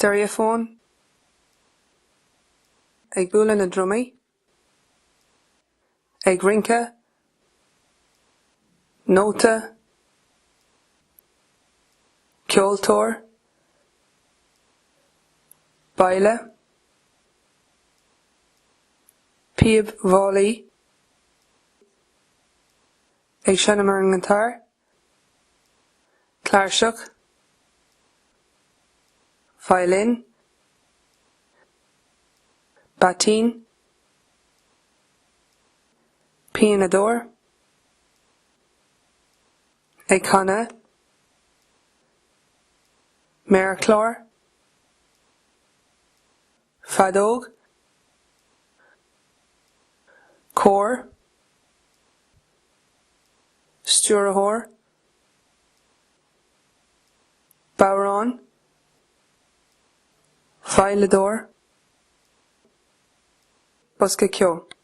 Steiréafón Ag bualadh na ndrumaí Ag rince Nóta Ceoltóir Baile Píob Mhálaí Ag seinm ar an ngiotár Cláirseach Veidhlín Baitín Pianadóir Ag canadh Méarchlár Feadóg Cór Stiúrthóir Bodhrán Veidhleadóir Bosca ceoil.